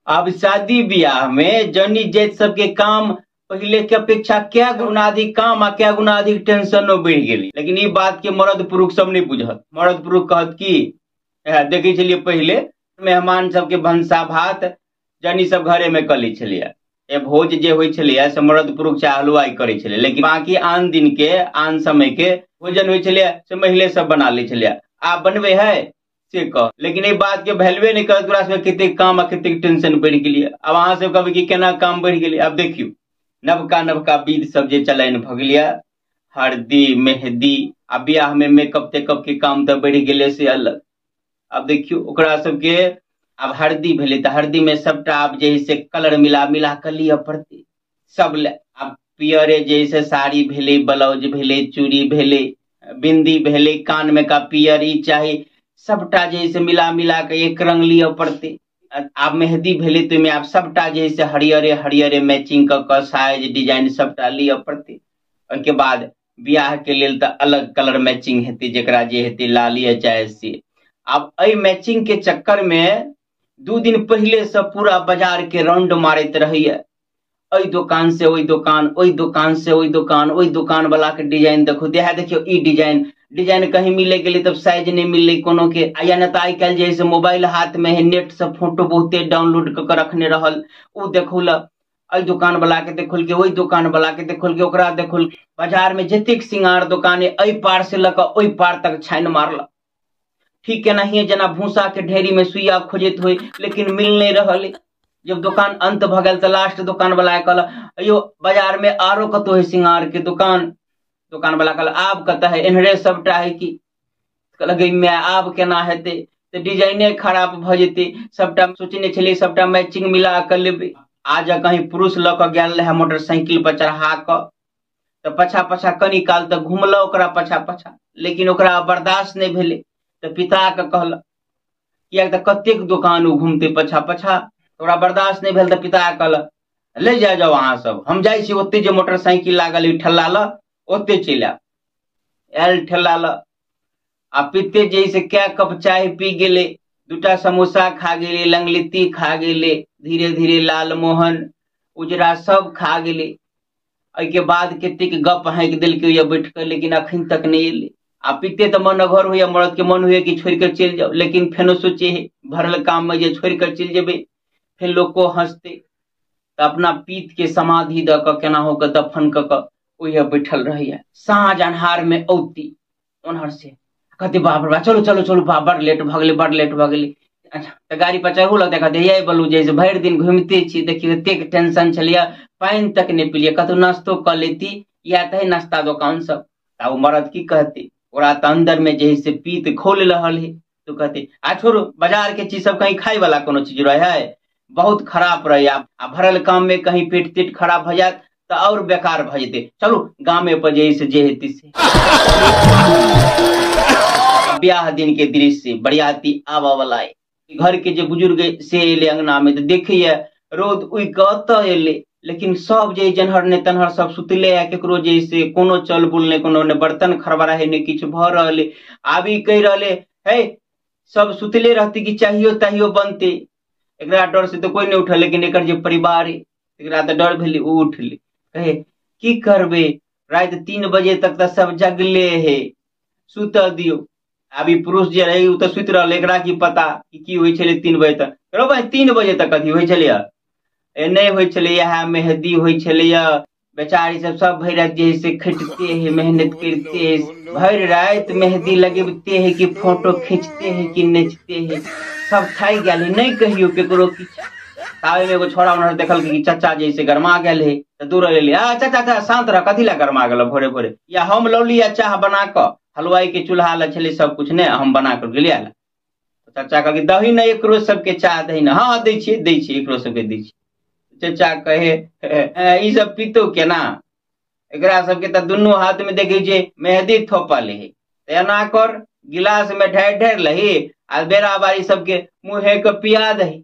आब शादी ब्याह में जनी जैत सबके काम पहिले के अपेक्षा कै गुना अधिक काम आ कै गुना अधिक टेंशनो बढ़ि गेलै। लेकिन ई बात के मर्द पुरुष सब नहीं बुझत। मर्द पुरुष कहत की देखै छलियै पहिले मेहमान सबके भनसा भात जनी सब घरे में कऽ लै छलियै। ए भोज जे होइ छलैया से मर्द पुरुष चाहे हलुआई करै छलै, लेकिन बाकी आन दिन के आन समय के भोजन होइ छलैया से महिले सब बना लै छलैया। आब बनबै है से कह, लेकिन एहि बात के वैल्यूए नहीं करत। तोरा सबके कतेक काम आ कतेक टेंशन बढ़ि गेलै। आब अहाँ सब कहबै कि केना काम बढ़ि गेलै। आब देखियौ नवका नवका विध सब जे चलाइन भऽ गेलैया, हरदी मेहदी आ बियाह में मेकअप तेकअप के काम तऽ बढ़ि गेलै से अलग। आब देखियौ ओकरा सबके आब हरदी भेलै तऽ हरदी में सबटा आब जे है से कलर मिला मिला कऽ लिअ पड़तै सब ले। आब पियरे जे है से साड़ी भेलै, ब्लाउज भेलै, चूड़ी भेलै, बिंदी भेलै, कान में का पियर ई चाही, सबटा जे है से मिला मिला के एक रंग लिअ पड़तै। आब मेहदी भेलै तऽ ओहिमे आब सबटा जे है से हरियरे हरियरे मैचिंग कऽ कऽ साइज डिजाइन सबटा लिअ पड़तै। ओहिके बाद बियाह के लेल तऽ अलग कलर मैचिंग हेतै, जेकरा जे हेतै लाल या चाहे से। आब एहि मैचिंग के चक्कर में 2 दिन पहिले से पूरा बाजार के राउंड मारैत रहैया। एहि दोकान से ओहि दोकान, ओहि दोकान से ओहि दोकान, ओहि दोकान वाला के डिजाइन देखो, देहा देखियौ ई डिजाइन, डिजाइन कहीं मिले गेलै तब साइज नहीं मिललै कोनो के। या न तऽ आइ काल्हि जे है से मोबाइल हाथ में है, नेट से फोटो बहुते डाउनलोड कऽ के रखने रहल, ओ देखौल एहि दोकान वाला के देखौलकै, ओहि दोकान वाला के देखौलकै, ओकरा देखौलकै। बाजार में जतेक सिंगार दोकान है एहि पार से लऽ कऽ ओहि पार तक छानि मारलक। ठीक एनाहिए जेना भूसा के ढेरी में सुइया खोजैत होय, लेकिन मिल नहीं रहल। जब दोकान अंत भऽ गेल तऽ लास्ट दोकान वाला कहलक अयो बाजार में आरो कतौ है सिंगार के दोकान। दोकान वाला कहलक आब कतऽ है, एन्हरे सबटा है की। कहलक गै my आब केना हेतै, तऽ डिजाइने खराब भऽ जेतै, सबटा सोचने छलियै सबटा मैचिंग मिला कऽ लेबै। आ जँ कहीं पुरुष लऽ कऽ गेल रहए मोटरसाइकिल पर चढ़ा कऽ तऽ पछा पछा कनी काल तऽ घुमलक ओकरा पछा पछा, लेकिन ओकरा बर्दाश्त नहि भेलै तऽ पिता के कहलक, किएक तऽ कतेक दोकान ओ घुमतै पछा पछा, ओकरा बर्दाश्त नहि भेल तऽ पिता कहलक ले जाय जाउ अहाँ सब, हम जाइ छी ओते जे मोटरसाइकिल लागल अइ ठेला लऽ ओते चलि आयब। आयल ठेला लऽ आ पिते जे से कै कप चाय पी गेलै, 2टा समोसा खा गेलै, लंगलित्ती खा गेलै, धीरे धीरे लालमोहन उजरा सब खा गेलै। एहिके बाद कतेक गप हाँकि देलकै या बैठ कऽ, लेकिन अखन तक नहि एलै। आ पीते तऽ मन अघर होइया, मरद के मन होइया कि छोड़ि कऽ चलि जाउ, लेकिन फेनो सोचे है भरल काम में जे छोड़ि कऽ चलि जेबै फेर लोको हँसतै। तऽ अपना पीत के समाधि दऽ कऽ केनाहु कऽ दफन कऽ कऽ ओहिया बैठल रहैया। साँझ अन्हार में औती ओन्हर से कहते बाप रे बाप चलू चलू चलू बाप बड़ लेट भऽ गेलै, बड़ लेट भऽ गेलै। अच्छा तऽ गाड़ी पर चढ़ू लगतै, कहते ये बोलू जे भरि दिन घुमिते छी, देखियौ एतेक टेंशन छलैया, पानि तक नहि पिलियै, कतौ नाश्तो कऽ लेती, इएह तऽ है नाश्ता दोकान सब। तऽ ओ मरद की कहतै, ओकरा तऽ अन्दर में जे है से पीत खोल रहल है, तो कहते आ छोड़ू बाजार के चीज सब कहीं खाय वाला कोनो चीज रहे है, बहुत खराब रहे, आ भरल काम में कहीं पेट तेट खराब भऽ जायत तऽ और बेकार भऽ जेतै, चलू गामे पर जे है से जे हेतै से। ब्याह दिन के दृश्य, बरियाती आबऽ वाला है, घर के जे बुजुर्ग से एलै अंगना में तऽ देखैया रौद उगि कऽ ओतऽ एलै, लेकिन सब जे जेनहर ने तेनहर सब सुतले है, केकरो जे से कोनो चल बुल नहि, कोनो ने बर्तन खड़बड़ा है, ने किछु भऽ रहल है। आब ई कहि रहले हे सब सुतले रहते कि चाहियो ताहियो बनते, एकरा डर से तऽ कोइ नहि उठल, लेकिन एकर जे परिवार है एकरा तऽ डर भेलै, ओ उठलै, कहे की करबै राति 3 बजे तक तऽ सब जगले है, सुतऽ दियौ। आब ई पुरुष जे रहै ओ तऽ सुति रहल, एकरा की पता कि की होइ छलै 3 बजे तक। रौ भाइ 3 बजे तक कथी होइ छलैया? ए नहि होइ छलैया, मेहदी होइ छलैया, बेचारी सब सब भरि राति जे है से खटिते है, मेहनत करते है, भरि राति मेहदी लगेबते है कि फोटो खींचते है कि नचते है, सब थाकि गेल है, नहि कहियो केकरो किछु। ताबे में एगो छोड़ा उन्हर देखलकै कि चचा जे है से गरमा गेल है, तऽ दूर एलै, आ चचा चचा शांत रह, कथी लए गरमा गेल भोरे भोरे, या हम लौली या चाह बना कऽ, हलवाई के चूल्हा लए छलै सब कुछ ने, हम बना कऽ गेलियै लए। चचा कहलकै दही ने एकरो सबके चाह दही ने, हँ दै छियै दै छियै एकरो सबके दै छियै। चचा कहे ई सब पीतौ केना, एकरा सबके तऽ दुनू हाथ में देखै छियै मेहदी थोपल है, तऽ एना कर गिलास में ढेर ढेर लही आ बेरा बारी सबके मुँहे के पिया दही।